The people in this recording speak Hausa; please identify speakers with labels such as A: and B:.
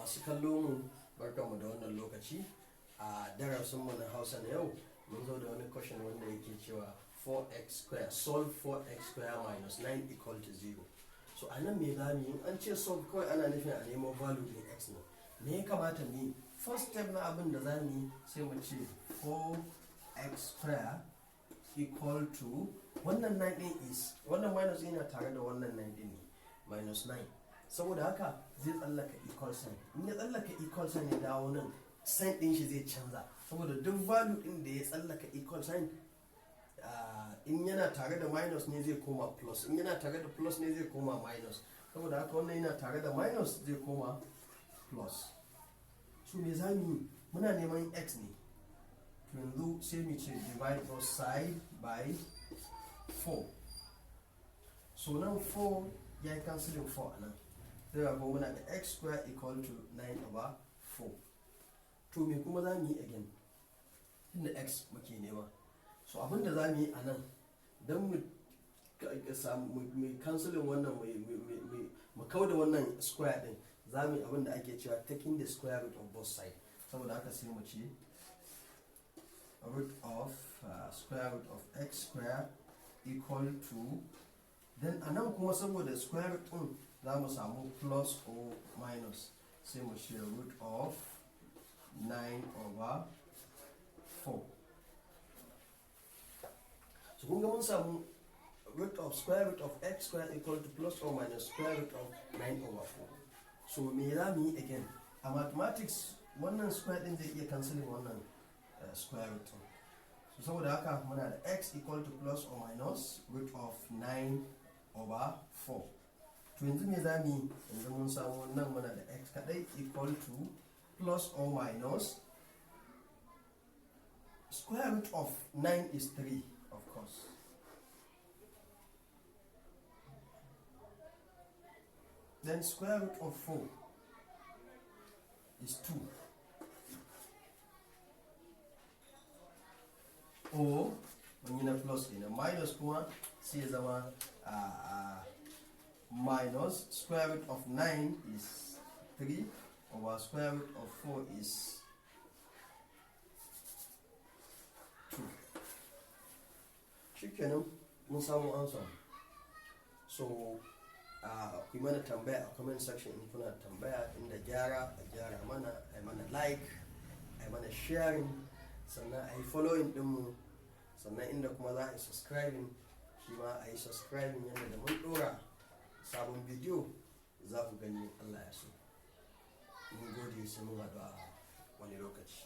A: Masu kallo mu, barkanmu da wannan lokaci. A darasinmu na Hausa na yau, mun zo da wani question wanda yake cewa 4x square, solve 4x square minus 9 equal to 0. So a nan me za mu yi? An ce solve, kawai ana nufin a nemo value ɗin x ne. Me ya kamata mu yi? First step na abin da za mu yi, sai mu ce 4x square equal to wannan 9 ɗin is, wannan minus yana tare da wannan 9 ɗin ne, minus 9. Saboda haka zai tsallaka equal sign. In ya tsallaka equal sign ya dawo nan, sign ɗin shi zai canza, saboda duk value ɗin da ya tsallaka equal sign, in yana tare da minus ne zai koma plus, in yana tare da plus ne zai koma minus. Saboda haka wannan yana tare da minus, zai koma plus. So me za mu yi? Muna neman x ne. To yanzu sai mu ce divide both side by 4. So nan 4 ya yi cancelling 4 a nan, zai ga muna da x square equal to 9 over 4. To me kuma za mu yi again, inda x muke nema? So abinda za mu yi a nan, don mu cancelling wannan, mu kau da wannan square din, za mu yi abinda ake cewa taking the square root of both sides. Saboda haka sai mu ce root of square root of x square equal to, then a nan kuma saboda square root din za mu samu plus or minus, sai mu ce root of 9 over 4. So kun ga mun samu root of square root of x square equal to plus or minus square root of 9 over 4. So me za mu yi again? A mathematics, wannan square din zai iya cancelling wannan square root din. So saboda haka muna da x equal to plus or minus root of 9 over 4. To yanzu me za mu yi? Yanzu mun samu nan muna da x kadai equal to plus or minus square root of 9 is 3, of course. Then square root of 4 is 2, or mun yi na plus kenan, minus kuma sai ya zama minus square root of 9 is 3 over square root of 4 is 2. Shikenan, mun samu answer. So ku yi mana tambaya a comment section in kuna tambaya, inda gyara a gyara mana, a yi mana like, a yi mana sharing, sannan a yi following dinmu, sannan inda kuma za a yi subscribing, shi ma a yi subscribing, yadda da mun dora sabon bidiyo za ku gani. Allah ya so. Mun gode, sai mun haɗu a wani lokaci.